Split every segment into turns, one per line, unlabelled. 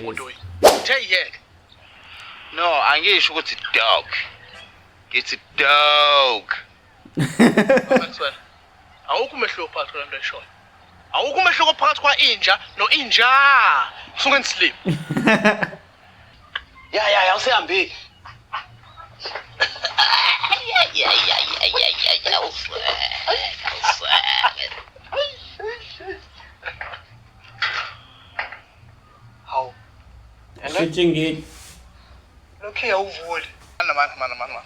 Ngomgodoyi. Uthe yeke.
No, angisho ukuthi dog. Ngithi dog.
Maxwell. Awukho umehluko phakathi kwalento eshoyo. Awukho umehluko phakathi kwa inja no inja. Usuke nislip.
Ya ya ya usehambile. Ya ya ya ya ya ya ya useke.
Hawu.
Switching it.
Lokhe awuvuli. Mana mana mana mana.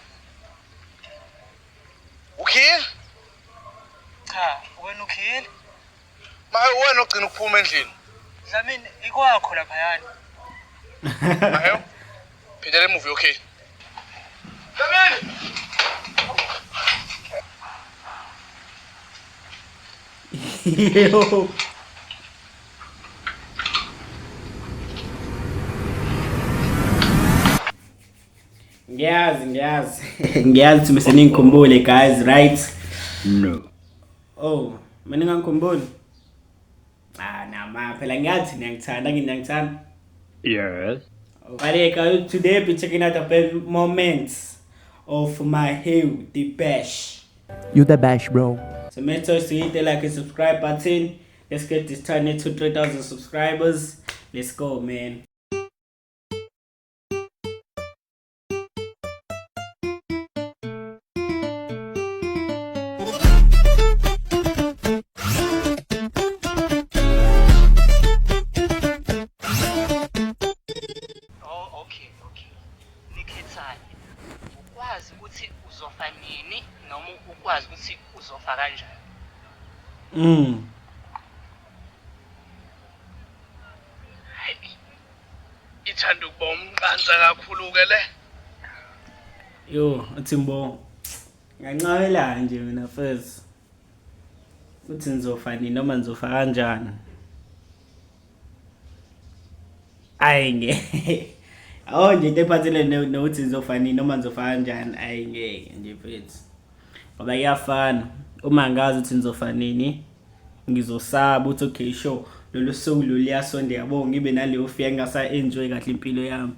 Ukhile?
Cha, wena ukhile.
Maye wena ogcina ukuphuma endlini.
Dlamini ikwakho laphayana.
Maye. Phindela emuva okay. Dlamini.
Yo. Ngiyazi, ngiyazi. Ngiyazi ukuthi bese ningikhumbule guys, right?
No.
Oh, mina ngangikhumbuli. Ah, nama phela ngiyazi niyangithanda, ngiyangithanda.
Yes.
But today be checking out the best moments of Mahewu the Bash.
You the best, bro.
So make sure to hit the like and subscribe button. Let's get this channel to 3,000 subscribers. Let's go, man.
Oh, okay, okay. Nikhethani. Ukwazi ukuthi uzofa nini noma ukwazi ukuthi uzofa kanjani.
Ithanda ukuba umqansa kakhulu ke le.
Yo, uthi mbo. Nganqabela nje mina first. Uthi nizofa nini noma nizofa kanjani? Ayi nge. Awu nje into ephathelene nokuthi nizofa nini noma nizofa kanjani, ayi ngeke nje mfethu. Ngoba kuyafana. Uma ngazi ukuthi nizofa nini, ngizosaba ukuthi okay sure lolu suku lolu luyasondela yabo, ngibe naleyo fear ngingasa enjoy kahle impilo yami.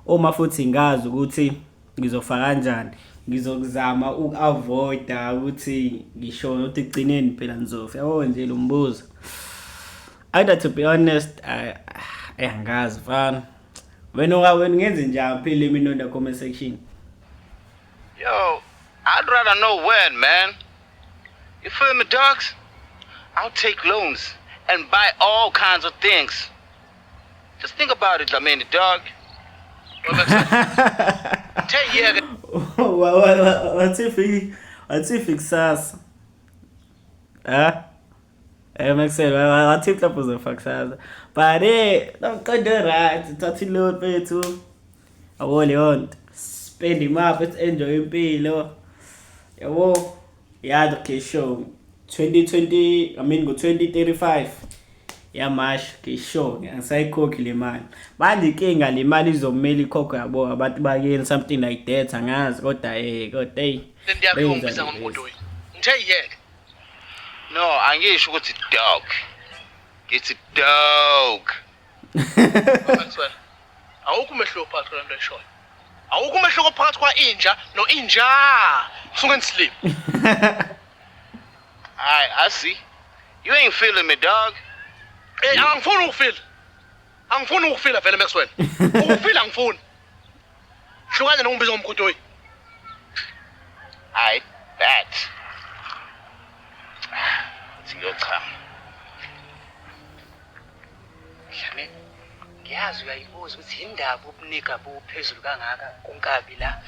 Uma futhi ngazi ukuthi ngizofa kanjani, ngizokuzama uku-avoida ukuthi ngishone ukuthi ekugcineni phela ngizofa. Yabo nje lo mbuzo. Either to be honest, I angazi mfana. Wena wena ungenze njani phela let me know in the comment section.
Yo, I'd rather know when, man. You feel me, dogs? I'll take loans and buy all kinds of things. Just think about it, Dlamini, dog.
Uthe yeke.
Wathi kusasa. Ha? Maxwell, wathi mhlawumbe uzofa kusasa. But nomqondo right, thatha i-loan mfethu. Yabo leyo nto. Spend imali futhi enjoy impilo. Yabo. Yeah, okay, sure. 2020, I mean ngo-2035 yamasha, okay sure, angisayikhokhi le mali. Manje inkinga le mali izomele ikhokhwe yabo abantu bakini something like that angazi kodwa kodwa hey.
Lento yakho yongibiza ngomgodoyi. Ngithe yeke.
No, angisho ukuthi dog. Ngithi dog.
Maxwell. Awukho umehluko phakathi kwalento eshoyo. Awukho umehluko phakathi kwa inja no inja. Usuke nislip.
Alright, I see. You ain't feeling me, dog.
Eh angifuni ukufila. Angifuni ukufila vele Maxwell. Ukufila angifuni. Hlukane nokungibiza ngomgodoyi.
I bet. Siyochama.
Dlamini, ngiyazi uyayibuza ukuthi indaba ubunika buphezulu kangaka kunkabi la.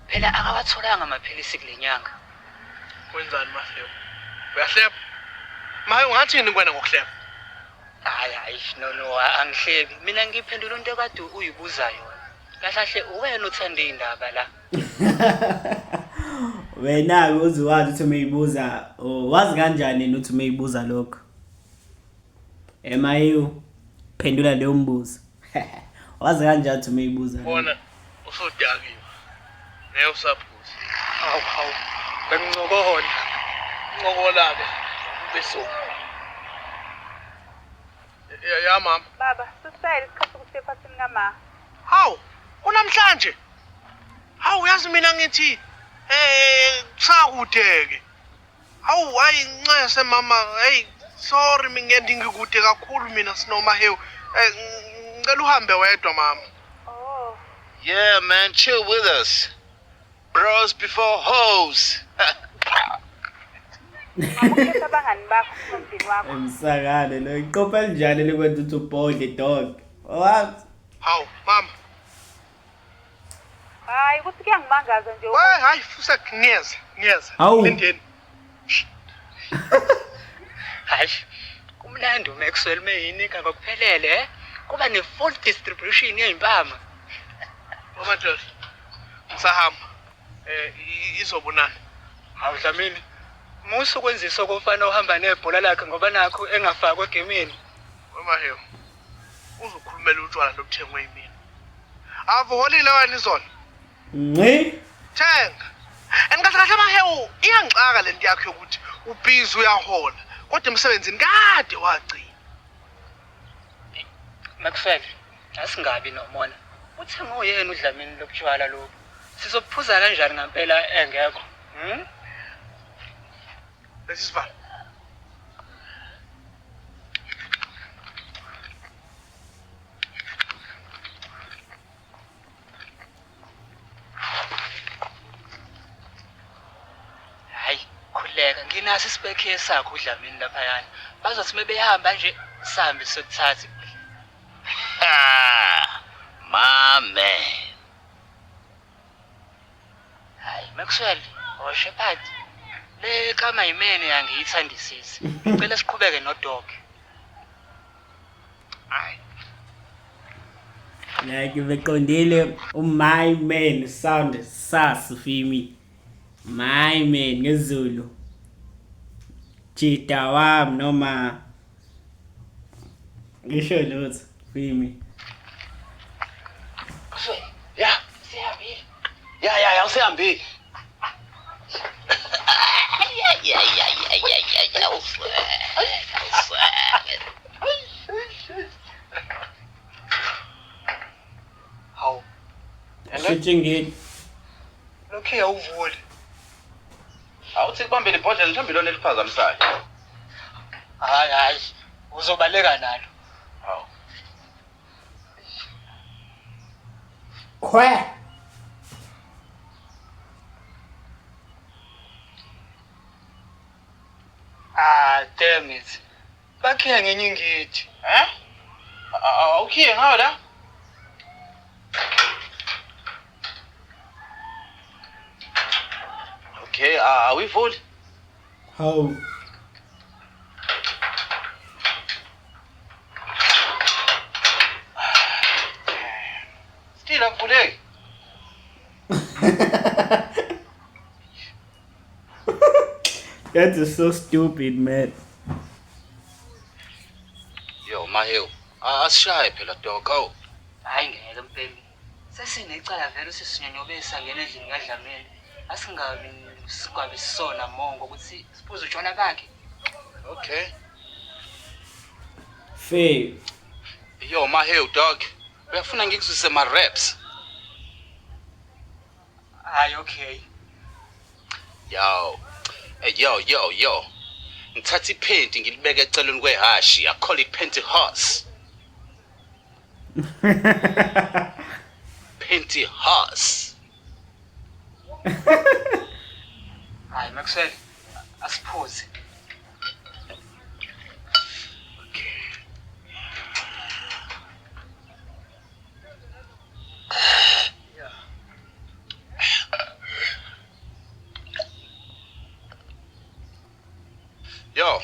Phela akawatholanga amaphilisi kule nyanga.
Wenzani Mahewu? Uyahleba? Mahewu ungathini kuwena ngokuhleba?
Hayi hayi no no angihlebi. Mina ngiphendula into ekade uyibuza yona. Kahle kahle wena uthanda indaba la.
Wena-ke uze wazi ukuthi umeyibuza, wazi kanjani yena ukuthi umeyibuza lokho? Mahewu, phendula leyo mbuzo. Wazi kanjani ukuthi umeyibuza?
Bona usudakiwe. Ngeke usaphuza.
Hawu hawu. Bengincokola.
Ncokola ke ube so. Ya ya mama.
Baba, sisayele isikhathi sokuthi
Sephathini kama.
Hawu, kunamhlanje. Hawu, yazi mina ngithi kusakude-ke. Hawu, hayi ncese mama, hey sorry mina ngikude kakhulu mina sinomahewu. Ngicela uhambe wedwa mama.
Oh.
Yeah, man, chill with us. Bros before hoes.
Ungakhetha abangani bakho kunomndeni wakho.
Emsakane lo iqopha elinjani likwenza ukuthi ubhodle dog. What?
Hawu, mama.
Hayi ukuthi kuyangimangaza nje.
We hayi fusek ngiyeza, ngiyeza.
Hawu.
Lindeni.
Hayi, kumnandi uMaxwell meyinika ngokuphelele, eh? Kuba ne-full distribution yezimpama.
Madoda. Ngisahamba. Izobonana.
Hawu Dlamini, musa ukwenzisa okomfana ohamba nebhola lakhe ngoba nakho engafakwa egemini.
Wemahewu. Uzokhulumela utshwala lobuthengwe yimina. Avuholile wena izolo.
Ngci.
Thenga. And kahle kahle mahewu iyangixaka lento yakho yokuthi ubhizi uyahola kodwa emsebenzini kade wagcina.
Maxwell, asingabi nomona. Uthenga uyena uDlamini lobutshwala lobu. Sizophuza kanjani ngempela engekho?
Lesi sivalo.
Hayi, khuleka nginaso isibekhe sakho uDlamini laphayana. Bazothi mebehamba nje sihambe siyothatha.
Ah, my man.
Hayi, Maxwell, oh Shepard. Le kama yimene yangiyithandisisi. Ngicela siqhubeke nodog.
Hayi.
Like beqondile my man sound sus fimi. My man ngesiZulu. Jida wami noma ngisho lutho fimi.
Yeah.
Sihambile.
Yeah, usihambile. Yeah.
Hawu,
Switching it.
lokhu awuvuli.
Awuthi kubambele ibhodlela mhlawumbe ilona eliphazamisayo.
Hayi hayi, uzobaleka nalo.
Hawu.
Khwe.
Ah, damn it. Bakhiya ngenye ingidi.
Eh? Awukhiye ngawo la? Okay, awuyivuli.
Hawu.
Still akuvuleki.
That is so stupid, man.
Yo, Mahewu, asishaye phela dog. Awu.
Hayi ngeke mpembe. Sesinecala vele sisinyonyobe sangena endlini kaDlamini. Asingabi singabi sona mongo ukuthi siphuze utshwala bakhe.
Okay.
Fair.
Yo, Mahewu dog. Uyafuna ngikuzwise ma raps?
Hayi okay.
Yo. Hey, yo, yo, yo. Ngithatha iphenti ngilibeke eceleni kwehashi. I call it panty horse. Panty horse.
Hayi Maxwell, asiphuze.
Okay. Yo,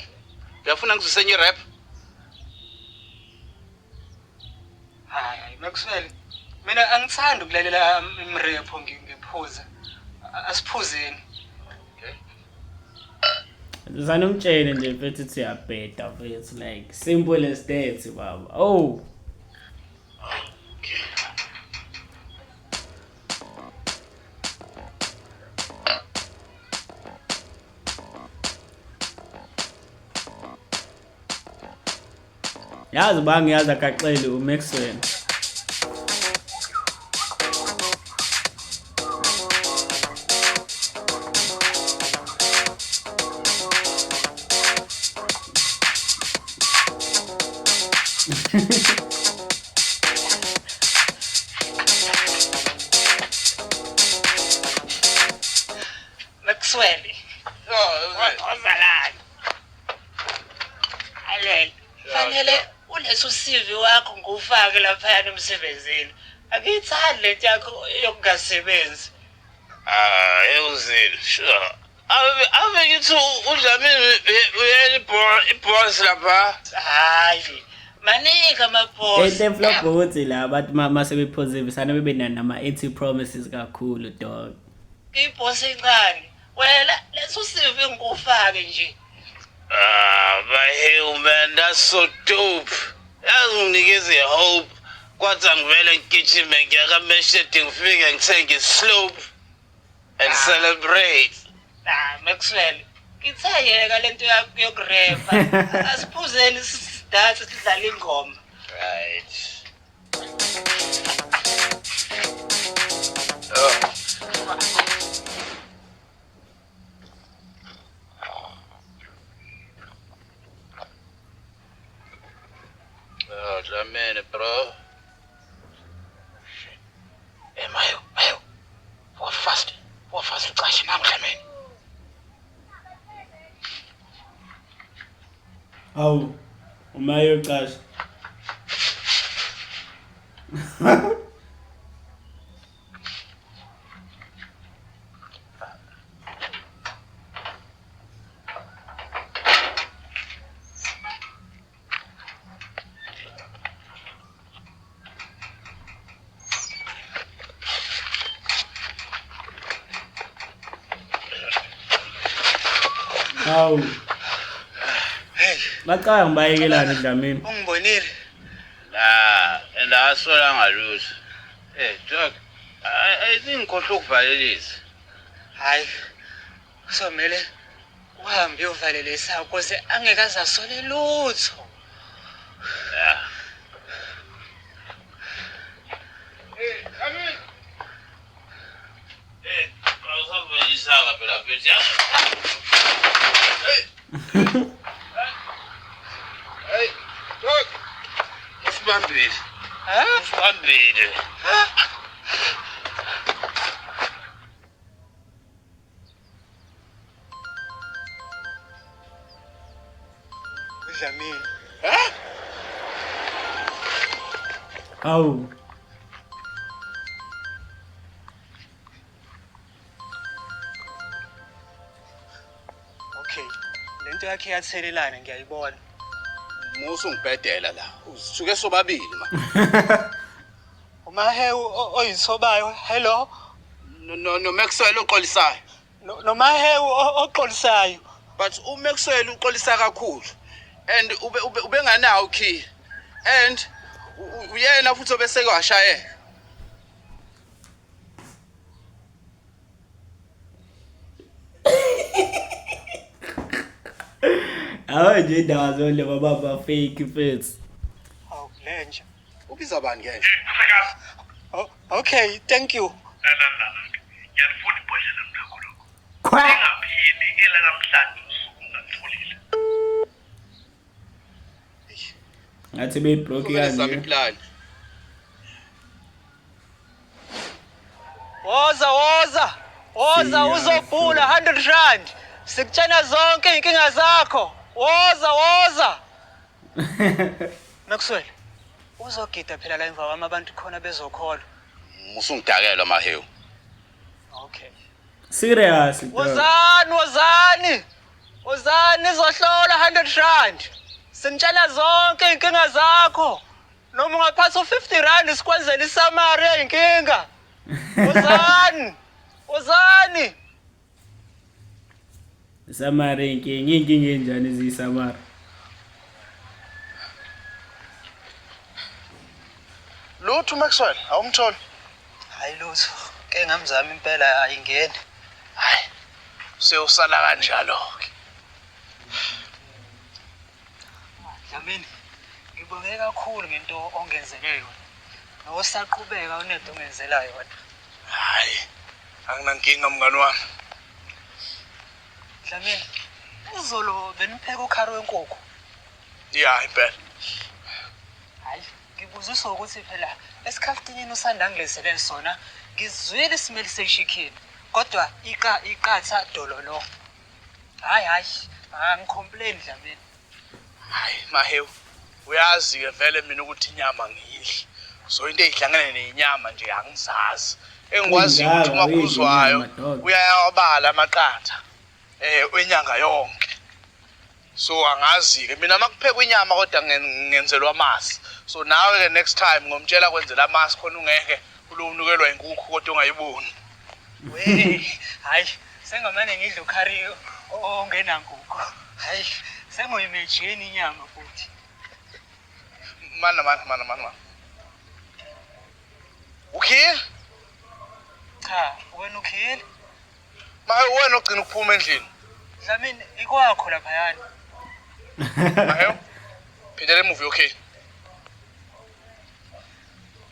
uyafuna ngizwise enye rap?
Hayi hayi Maxwell, mina angithandi ukulalela imrepho ngiphuza. Asiphuzeni.
Okay.
Zanomtshele nje mfethu ukuthi uyabheda mfethu like simple as that baba. Oh.
Okay.
Yazi ba ngiyazi akaxeli uMaxwell.
Maxwell. Ozalana. Alele. Fanele uleso CV wakho ngufake laphayana emsebenzini. Angiyithandi lento yakho yokungasebenzi.
Ah, ewuzini, sure. Ave ngithi uDlamini uyena ibhosi lapha.
Hayi. Maningi amabhosi.
Into eflop ukuthi la bathi mase bepositive sana bebe nama empty promises kakhulu dog.
Ibhosi encane. Wena leso CV ngikufake nje.
Ah, but hey man, that's so dope. Yazi unginikeza hope. Kwathi angivele ngigijime ngiya kaMeshedi ngifike ngithenge islope and celebrate.
Ah, Maxwell. Ngithe yeka lento yakho yokurepa. Asiphuzeni sidanse sidlale ingoma.
Right. Oh. Oh, Dlamini, bro. Hey, Mayo, Mayo. Walk fast. Walk fast ucashe nami Dlamini.
Hawu, umayo ucasha. Hawu. Bacanga ngibayekelani Dlamini.
Ungibonile.
La, and asolanga lutho. Hey, dog. I think ngikhohlwe ukuvalelisa.
Hayi. Kusomele uhambe uyovalelisa ukuze angeke azasole lutho.
Yeah. Hey, Dlamini. Hey, awusavalelisanga phela mfethu yazi. Hey. Hey, dog. Usibambile.
Ha?
Usibambile.
Dlamini.
Hawu.
Okay. Lento yakhe iyathelelana ngiyayibona.
Musu ngibhedela la. Usithuke sobabili ma.
Umahewu oyithobayo. Hello.
No no no Maxwell oxolisayo.
Nomahewu oxolisayo.
But uMaxwell uxolisa kakhulu. And ube ubenganawo key. And uyena futhi obeseke washayeka.
Hawu nje indaba zonke baba fake mfethu.
Hawu lenja.
Ubiza bani ke?
Oh, okay, thank you.
Ngiyalifuna ibhodlela lakho lokho.
Khwa.
Ingapheli elanamhlanje usuku ngingatholile.
Ngathi beyiblock
Kumele sizame
kanje.
iplan.
Woza woza. Woza uzobhula 100 rand. Sikutshena zonke inkinga zakho. Woza woza. Maxwell. Uzogida phela la emva kwami abantu khona bezokholwa.
Musungidakelwa Mahewu.
Okay.
Serious dog.
Wozani wozani. Wozani izohlola 100 rand. Sinitshela zonke inkinga zakho. Noma ungaphatha u50 rand sikwenzele isummary yeyinkinga. Wozani. Wozani.
Samara inkinga, inkinga enjani eziyisamara?
Lutho Maxwell, awumtholi.
Hayi lutho. Ke ngamzama impela ayingeni.
Hayi. Seyosala kanjalo ke.
Dlamini, ngibonge kakhulu ngento ongenzele yona. Nosaqhubeka unento ongenzela yona.
Hayi. Anginankinga mngani wami.
Dlamini, izolo benipheka ukhari wenkukhu.
Ya, impela.
Ngikubuziswa ukuthi phela esikhaftinini usanda ngilezele sona ngizwile isimeli seshikhini kodwa iqatha dololo. Hayi hayi, angicomplain Dlamini.
Hayi Mahewu, uyazi-ke vele mina ukuthi inyama ngiyidli. So into ey'hlangene nenyama nje angizazi. Engikwaziyo ukuthi
Kungaka
uma
uyidla
khuzwayo
inyama, dog.
uyayawabala amaqatha wenyanga yonke. So angazi-ke mina uma kuphekwa inyama kodwa ngenzelwa amasi. So nawe-ke next time ngomtshela kwenzela amasi khona ungeke ulonukelwa inkukhu kodwa ungayiboni.
We, hayi sengamane ngidla ukhari ongenankukhu. Hayi, sengoyimejini inyama futhi.
Mana mana mana mana mana. Ukhiye?
Cha, wena ukhiyile?
Mahewu wena ogcina ukuphuma endlini.
Dlamini ikwakho laphayana.
Mahewu, phindela emuva uyokhiya.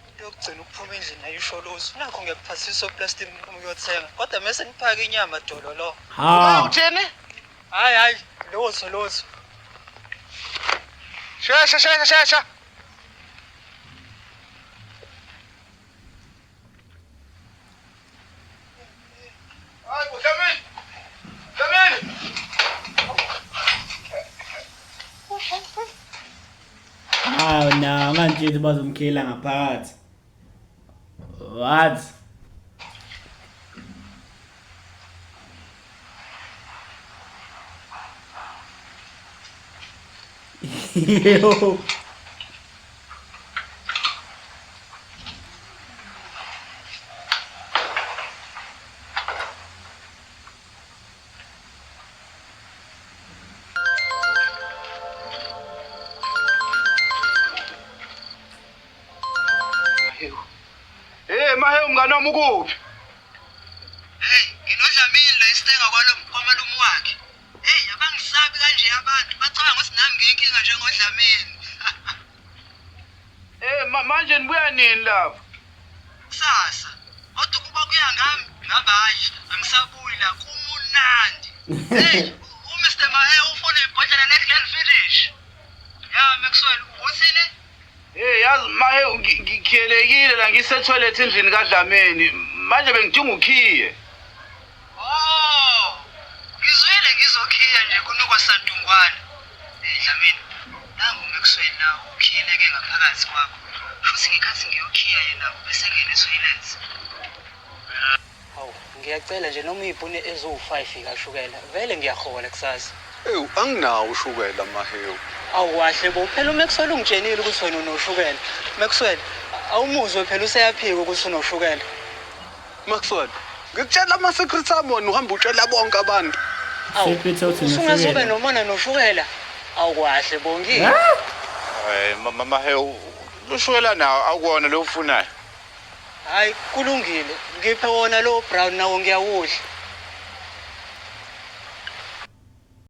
Into yokugcina ukuphuma endlini ayisho lutho. Nakho ngiyakuphathisa oplastiki uma uyothenga. Kodwa mese niphake inyama dololo.
Ha.
Uthini?
Hayi hayi, lutho lutho.
Shesha shesha shesha. Hayi bo Dlamini. Dlamini.
Hawu na ungangitsheli bazomkhela ngaphakathi. What? Yo.
Mahewu. Hey Mahewu mngani wami ukuphi?
Hey, nginoDlamini lo isitenga kwamalume wakhe. Hey, abangisabi kanje abantu, bacabanga ukuthi nami ngiyinkinga njengoDlamini.
Eh manje nibuya nini lapho?
Kusasa. Kodwa ukuba kuya ngami, ngabe hayi, angisabuyi la kumunandi. Hey, uMr Mahe ufuna ibhodlela le-Glenfiddich. Ya Maxwell, uthini?
Hey yazi Mahewu ngikhiyelekile la ngise-toilet endlini kaDlamini. Manje bengidinga ukhiye.
Oh, ngizwile ngizokhiya nje kunukwa santungwana. Hey Dlamini, nangu uMaxwell la ukhiyeleke ngaphakathi kwakho. Futhi ngekhathi ngiyokhiya yena ubesengene etoilet. Hawu, ngiyacela nje noma iy'puni eziwu-5 kashukela. Vele ngiyahola kusasa.
Ewu anginawo ushukela Mahewu.
Awu kahle bo, phela uMaxwell ungitshenile ukuthi wena unoshukela. Maxwell, awumuzwe phela useyaphika ukuthi unoshukela.
Maxwell, ngikutshela ama-secrets ami wena uhamba utshela bonke abantu.
Awu,
Secret othi
usungaze ube
unoshukela.
nomona noshukela. Awu kahle bo,
Hey Mahewu, ushukela nawo awuwona lo ufunayo.
Hayi kulungile, ngiphe wona lo brown nawo ngiyawudla.